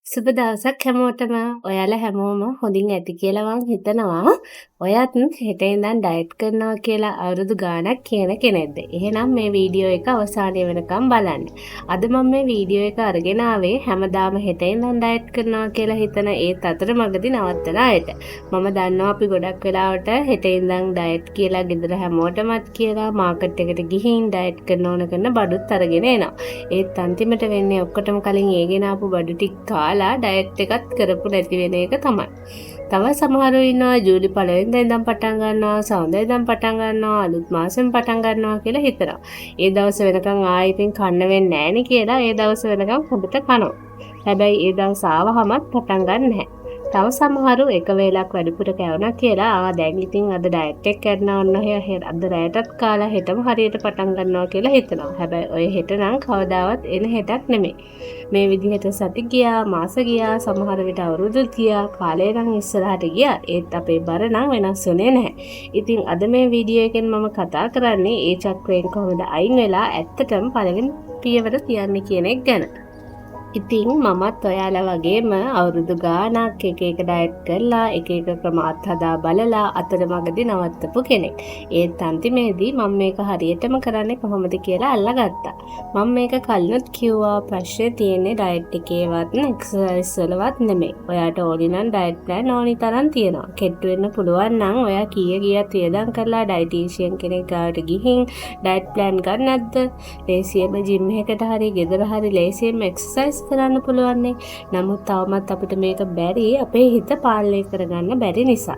සුබ දවසක් හැමෝටම. ඔයාලා හැමෝම හොඳින් ඇති කියලා මං හිතනවා. ඔයත් හෙට ඉඳන් ඩයට් කරනවා කියලා අවුරුදු ගාණක් කියන කෙනෙක්ද? එහෙනම් මේ වීඩියෝ එක අවසානය වෙනකම් බලන්න. අද මම මේ වීඩියෝ එක අරගෙන ආවේ හැමදාම හෙට ඉඳන් ඩයට් කරනවා කියලා හිතන ඒත් අතරමඟදී නවත්තන අයට. මම දන්නවා අපි ගොඩක් වෙලාවට හෙට ඉඳන් ඩයට් කියලා ගෙදර හැමෝටමත් කියලා මාකට් එකට ගිහින් ඩයට් කරන ඕන කරන බඩුත් අරගෙන එනවා. ඒත් අන්තිමට වෙන්නේ ඔක්කොටම කලින් ඒ ගෙන ආපු බඩු ටික කාලා ඩයට් එකත් කරපු නැති වෙන එක තමයි. තව සමහරු ඉන්නවා ජූලි පළවෙනිදා ඉඳන් පටන් ගන්නවා, සඳුදා ඉඳන් පටන් ගන්නවා, අලුත් මාසෙම පටන් ගන්නවා කියලා හිතනවා. ඒ දවස වෙනකන් ආයෙ ඉතින් කන්න වෙන්නේ නෑනේ කියලා ඒ දවස වෙනකන් හොඳට කනවා. හැබැයි ඒ දවස ආවහමත් පටන් ගන්න නැහැ. තව සමහරු එක වේලක් වැඩිපුර කැවුණා කියලා ආ දැන් ඉතින් අද ඩයට් එක කරනවා, ඔන්න ඔය අද රැයටත් කාලා හෙටම හරියට පටන් ගන්නවා කියලා හිතනවා. හැබැයි ඔය හෙට නම් කවදාවත් එන හෙටක් නෙමෙයි. මේ විදිහට සති ගියා, මාස ගියා, සමහර විට අවුරුදුත් ගියා, කාලය නම් ඉස්සරහට ගියා. ඒත් අපේ බර නම් වෙනස් වුණේ නැහැ. ඉතින් අද මේ වීඩියෝ එකෙන් මම කතා කරන්නේ ඒ චක්‍රයෙන් කොහොමද අයින් වෙලා ඇත්තටම පළවෙනි පියවර තියන්නේ කියන එක ගැන. ඉතින් මමත් ඔයාලා වගේම අවුරුදු ගාණක් එක එක ඩයට් කරලා එක එක ක්‍රම අත්හදා බලලා අතරමඟදී නවත්තපු කෙනෙක්. ඒත් අන්තිමේදී මම මේක හරියටම කරන්නේ කොහොමද කියලා අල්ලගත්තා. මම මේක කලිනුත් කිව්වා, ප්‍රශ්නේ තියෙන්නේ ඩයට් එකේවත් එක්සර්සයිස් වලවත් නෙමෙයි. ඔයාට ඕනි නම් ඩයට් ප්ලෑන් ඕනි තරම් තියෙනවා. කෙට්ටු වෙන්න පුළුවන් නම් ඔයා කීය ගියත් වියදම් කරලා ඩයටීෂියන් කෙනෙක් ගාවට ගිහින් ඩයට් ප්ලෑන් ගන්න නැද්ද? ලේසියෙන්ම ජිම් එකකට හරි ගෙදර හරි ලේසියෙන්ම එක්සර්සයිස් කරන්න පුළුවන්නේ. නමුත් තවමත් අපිට මේක බැරි අපේ හිත පාලනය කරගන්න බැරි නිසා.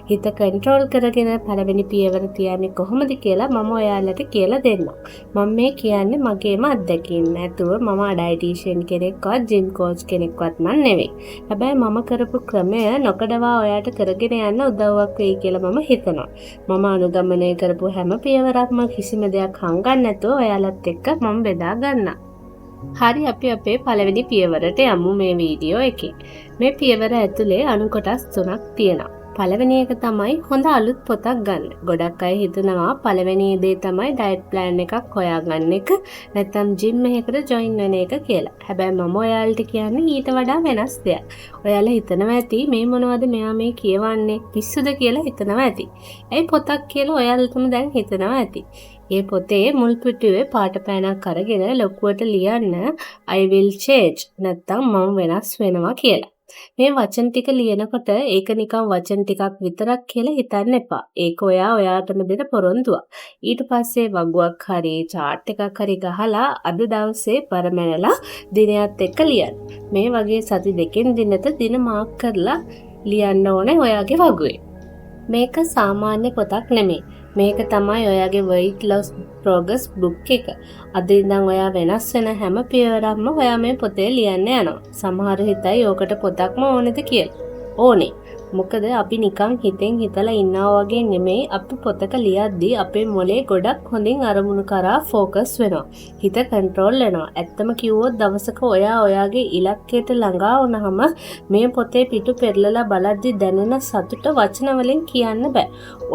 හිත කන්ට්‍රෝල් කරගෙන පළවෙනි පියවර තියන්නේ කොහොමද කියලා මම ඔයාලට කියලා දෙන්නම්. මම මේ කියන්නේ මගේම අත්දැකීම්. නැතුව මම ඩයටීෂියන් කෙනෙක්වත් ජිම් කෝච් කෙනෙක්වත් නම් නෙවෙයි. හැබැයි මම කරපු ක්‍රමය නොකඩවා ඔයාට කරගෙන යන්න උදව්වක් වෙයි කියලා මම හිතනවා. මම අනුගමනය කරපු හැම පියවරක්ම කිසිම දෙයක් හංගන්න නැතුව ඔයාලත් එක්ක මම බෙදා ගන්නම්. හරි, අපි අපේ පළවෙනි පියවරට යමු මේ වීඩියෝ එකේ. මේ පියවර ඇතුලේ අණු කොටස් තුනක් තියෙනවා. පළවෙනි එක තමයි හොඳ අලුත් පොතක් ගන්න. ගොඩක් අය හිතනවා පළවෙනි දේ තමයි ඩයට් ප්ලෑන් එකක් හොයාගන්න එක, නැත්නම් ජිම් එකකට ජොයින් වෙන එක කියලා. හැබැයි මම ඔයාලට කියන්නේ ඊට වඩා වෙනස් දෙයක්. ඔයාලා හිතනවා ඇති මේ මොනවද මෙයා මේ කියවන්නේ, පිස්සුද කියලා හිතනවා ඇති. ඇයි පොතක් කියලා ඔයාලටම දැන් හිතනවා ඇති. ඒ පොතේ මුල් පිටුවේ පාට පෑනක් අරගෙන ලොකුවට ලියන්න "I will change" නැත්නම් මම වෙනස් වෙනවා කියලා. මේ වචන ටික ලියනකොට ඒක නිකන් වචන ටිකක් විතරක් කියලා හිතන්න එපා. ඒක ඔයා ඔයාටම දෙන පොරොන්දුවක්. ඊට පස්සේ වගුවක් හරි චාට් එකක් හරි ගහලා අද දවසේ බර මැනලා දිනයත් එක්ක ලියන්න. මේ වගේ සති දෙකෙන් දිනට දින මාක් කරලා ලියන්න ඕනේ ඔයාගේ වගුවේ. මේක සාමාන්‍ය පොතක් නෙමෙයි. මේක තමයි ඔයාගේ weight loss progress book එක. අද ඉඳන් ඔයා වෙනස් වෙන හැම පියවරක්ම ඔයා මේ පොතේ ලියන්න යනවා. සමහරු හිතයි ඕකට පොතක්ම ඕනේද කියලා. ඕනේ. මොකද අපි නිකන් හිතෙන් හිතලා ඉන්නවා වගේ නෙමෙයි, අපි පොතක ලියද්දි අපේ මොලේ ගොඩක් හොඳින් අරමුණු කරා ෆෝකස් වෙනවා. හිත කන්ට්‍රෝල් වෙනවා. ඇත්තම කිව්වොත් දවසක ඔයා ඔයාගේ ඉලක්කයට ළඟා වුණාම මේ පොතේ පිටු පෙරලලා බලද්දි දැනෙන සතුට වචන වලින් කියන්න බෑ.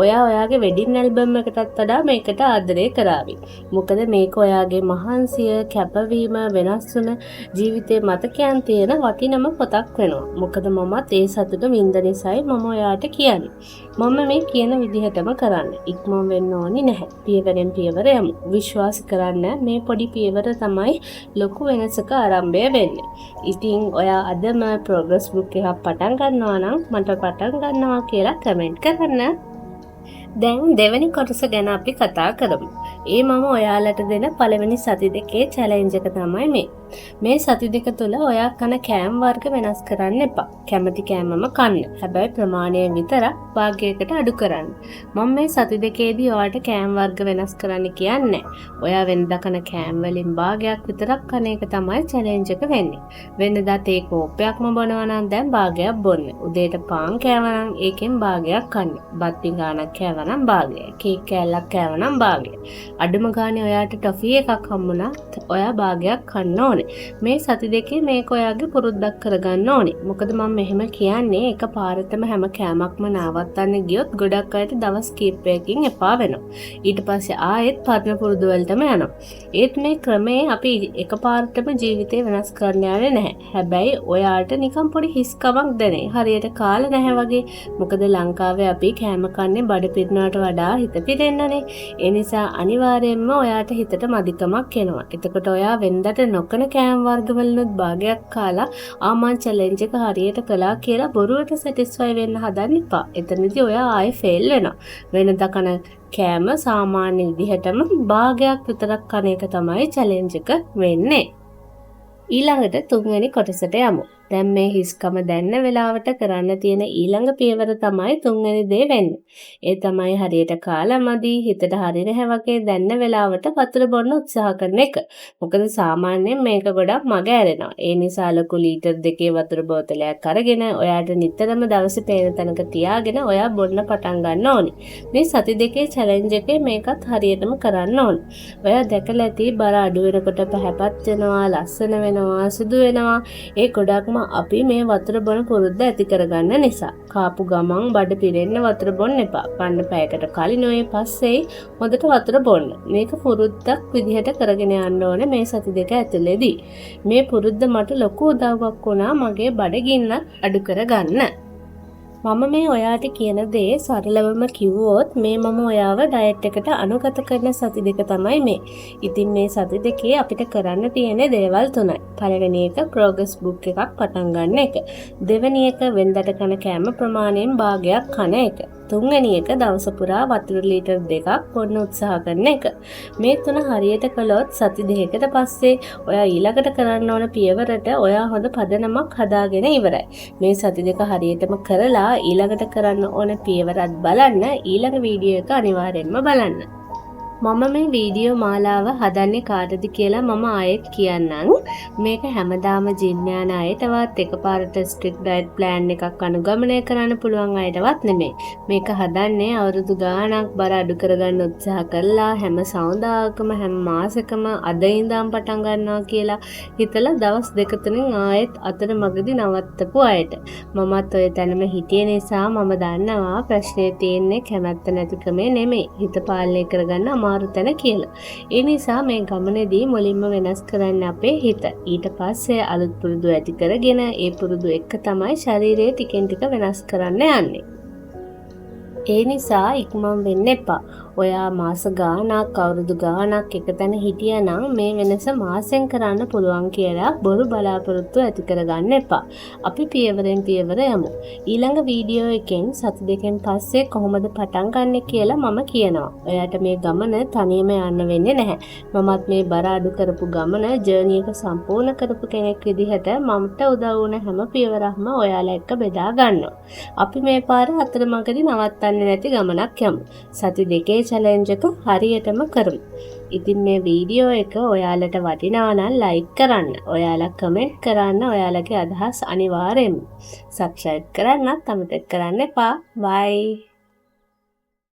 ඔයා ඔයාගේ වෙඩින් ඇල්බම් එකටත් වඩා මේකට ආදරය කරාවි. මොකද මේක ඔයාගේ මහන්සිය, කැපවීම, වෙනස් වුණ ජීවිතේ මතකයන් තියෙන වටිනම පොතක් වෙනවා. මොකද මමත් ඒ සතුට වින්ද නිසායි මම ඔයාට කියන්නේ. මම මේ කියන විදිහටම කරන්න. ඉක්මන් වෙන්න ඕනි නැහැ. පියවරෙන් පියවර යමු. විශ්වාස කරන්න, මේ පොඩි පියවර තමයි ලොකු වෙනසක ආරම්භය වෙන්නේ. ඉතින් ඔයා අදම ප්‍රෝග්‍රස් බුක් එකක් පටන් ගන්නවා නම් මට පටන් ගන්නවා කියලා කමෙන්ට් කරන්න. දැන් දෙවැනි කොටස ගැන අපි කතා කරමු. ඒ මම ඔයාලට දෙන පළවෙනි සති දෙකේ චැලෙන්ජ් එක තමයි මේ. මේ සති දෙක තුල ඔයා කන කෑම වර්ග වෙනස් කරන්න එපා. කැමති කෑමම කන්න. හැබැයි ප්‍රමාණය විතරක් භාගයකට අඩු කරන්න. මම මේ සති දෙකේදී ඔයාට කෑම වර්ග වෙනස් කරන්න කියන්නේ. ඔයා වෙනදා කන කෑම වලින් භාගයක් විතරක් කන එක තමයි චැලෙන්ජ් එක වෙන්නේ. වෙනදා තේ කෝප්පයක්ම බොනවා නම් දැන් භාගයක් බොන්න. උදේට පාන් කෑවා නම් ඒකෙන් භාගයක් කන්න. බත් පිඟානක් කෑවා නම් භාගය. කේක් කෑල්ලක් කෑවා නම් භාගය. අඩුම ගානේ ඔයාට ටොෆී එකක් හම්බුණත් ඔයා භාගයක් කන්න ඕනේ. මේ සති දෙකේ මේක ඔයාගේ පුරුද්දක් කරගන්න ඕනේ. මොකද මම මෙහෙම කියන්නේ එක පාරටම හැම කෑමක්ම නවත්තන්න ගියොත් ගොඩක් අයට දවස් කීපයකින් එපා වෙනවා. ඊට පස්සේ ආයෙත් පරණ පුරුදු වලටම යනවා. ඒත් මේ ක්‍රමේ අපි එකපාරටම ජීවිතේ වෙනස් කරන්න යන්නේ නැහැ. හැබැයි ඔයාට නිකන් පොඩි හිස්කමක් දැනේ. හරියට කාලා නැහැ වගේ. මොකද ලංකාවේ අපි කෑම කන්නේ බඩ පිරෙනවට වඩා හිත පිරෙන්නනේ. ඒ නිසා අනිවාර්යයෙන්ම ඔයාට හිතට මදිකමක් එනවා. එතකොට ඔයා වෙනදට නොකන කෑම වර්ග වලිනුත් භාගයක් කාලා ආ මං චැලෙන්ජ් එක හරියට කළා කියලා බොරුවට සැටිස්ෆයි වෙන්න හදන්න එපා. එතනදී ඔයා ආයෙ ෆේල් වෙනවා. වෙනදා කන කෑම සාමාන්‍ය විදිහටම භාගයක් විතරක් කන එක තමයි චැලෙන්ජ් එක වෙන්නේ. ඊළඟට තුන්වෙනි කොටසට යමු. දැන් මේ හිස්කම දැනෙන වෙලාවට කරන්න තියෙන ඊළඟ පියවර තමයි තුන්වෙනි දේ වෙන්නේ. ඒ තමයි හරියට කාලා මදි, හිතට හරි නැහැ වගේ දැනෙන වෙලාවට වතුර බොන්න උත්සාහ කරන එක. මොකද සාමාන්‍යයෙන් මේක ගොඩක් මග ඇරෙනවා. ඒ නිසා ලොකු ලීටර් දෙකේ වතුර බෝතලයක් අරගෙන ඔයාට නිතරම දවසේ පේන තැනක තියාගෙන ඔයා බොන්න පටන් ගන්න ඕනි. මේ සති දෙකේ චැලෙන්ජ් එකේ මේකත් හරියටම කරන්න ඕනි. ඔයා දැකලා ඇති බර අඩු වෙනකොට පැහැපත් වෙනවා, ලස්සන වෙනවා, සුදු වෙනවා. ඒ ගොඩක්ම අපි මේ වතුර බොන පුරුද්ද ඇති කරගන්න නිසා. කාපු ගමන් බඩ පිරෙන්න වතුර බොන්න එපා. කන්න පැයකට කලිනුයි පස්සෙයි හොඳට වතුර බොන්න. මේක පුරුද්දක් විදිහට කරගෙන යන්න ඕනේ මේ සති දෙක ඇතුළේදී. මේ පුරුද්ද මට ලොකු උදව්වක් වුණා මගේ බඩගින්නත් අඩු කරගන්න. මම මේ ඔයාට කියන දේ සරලවම කිව්වොත් මේ මම ඔයාව ඩයට් එකට අනුගත කරන සති දෙක තමයි මේ. ඉතින් මේ සති දෙකේ අපිට කරන්න තියෙන දේවල් තුනයි. පළවෙනි එක ප්‍රෝග්‍රස් බුක් එකක් පටන් ගන්න එක. දෙවෙනි එක වෙනදට කන කෑම ප්‍රමාණයෙන් භාගයක් කන එක. තුන්වෙනි එක දවස පුරා වතුර ලීටර් 2ක් බොන්න උත්සාහ කරන එක. මේ තුන හරියට කළොත් සති දෙකකට පස්සේ ඔයා ඊළඟට කරන්න ඕන පියවරට ඔයා හොඳ පදනමක් හදාගෙන ඉවරයි. මේ සති දෙක හරියටම කරලා ඊළඟට කරන්න ඕන පියවරත් බලන්න ඊළඟ වීඩියෝ එක අනිවාර්යෙන්ම බලන්න. මම මේ වීඩියෝ මාලාව හදන්නේ කාටද කියලා මම ආයෙත් කියන්නම්. මේක හැමදාම ජිම් යන අයටවත් එකපාරට ස්ට්‍රික්ට් ඩයට් ප්ලෑන් එකක් අනුගමනය කරන්න පුළුවන් අයටවත් නෙමෙයි. මේක හදන්නේ අවුරුදු ගාණක් බර අඩු කරගන්න උත්සාහ කරලා හැම සඳුදාකම හැම මාසෙකම අද ඉඳන් පටන් ගන්නවා කියලා හිතලා දවස් දෙක තුනෙන් ආයෙත් අතරමඟදී නවත්තපු අයට. මමත් ඔය තැනම හිටිය නිසා මම දන්නවා ප්‍රශ්නේ තියෙන්නේ කැමැත්ත නැතිකමේ නෙමෙයි. හිත පාලනය කරගන්න අමාරු තැන කියලා. ඒ නිසා මේ ගමනේදී මුලින්ම වෙනස් කරන්න අපේ හිත. ඊට පස්සේ අලුත් පුරුදු ඇති කරගෙන ඒ පුරුදු එක්ක තමයි ශරීරය ටිකෙන් ටික වෙනස් කරන්න යන්නේ. ඒ නිසා ඉක්මන් වෙන්න එපා. ඔයා මාස ගාණක් අවුරුදු ගාණක් එක තැන හිටියා නම් මේ වෙනස මාසෙන් කරන්න පුළුවන් කියලා බොරු බලාපොරොත්තු ඇති කරගන්න එපා. අපි පියවරෙන් පියවර යමු. ඊළඟ වීඩියෝ එකෙන් සති දෙකෙන් පස්සේ කොහොමද පටන් ගන්නෙ කියලා මම කියනවා. ඔයාට මේ ගමන තනියම යන්න වෙන්නේ නැහැ. මමත් මේ බර අඩු කරපු ගමන ජර්නි එක සම්පූර්ණ කරපු කෙනෙක් විදිහට මට උදව් වුණ හැම පියවරක්ම ඔයාලා එක්ක බෙදා ගන්නවා. අපි මේ පාර අතරමඟදී නවත්තන්නේ නැති ගමනක් යමු. සති දෙකේ චැලෙන්ජ් එක හරියටම කරමු. ඉතින් මේ වීඩියෝ එක ඔයාලට වටිනවා නම් ලයික් කරන්න. ඔයාලා කමෙන්ට් කරන්න ඔයාලගේ අදහස් අනිවාර්යෙන්ම. සබ්ස්ක්‍රයිබ් කරන්නත් අමතක කරන්න එපා. බයි.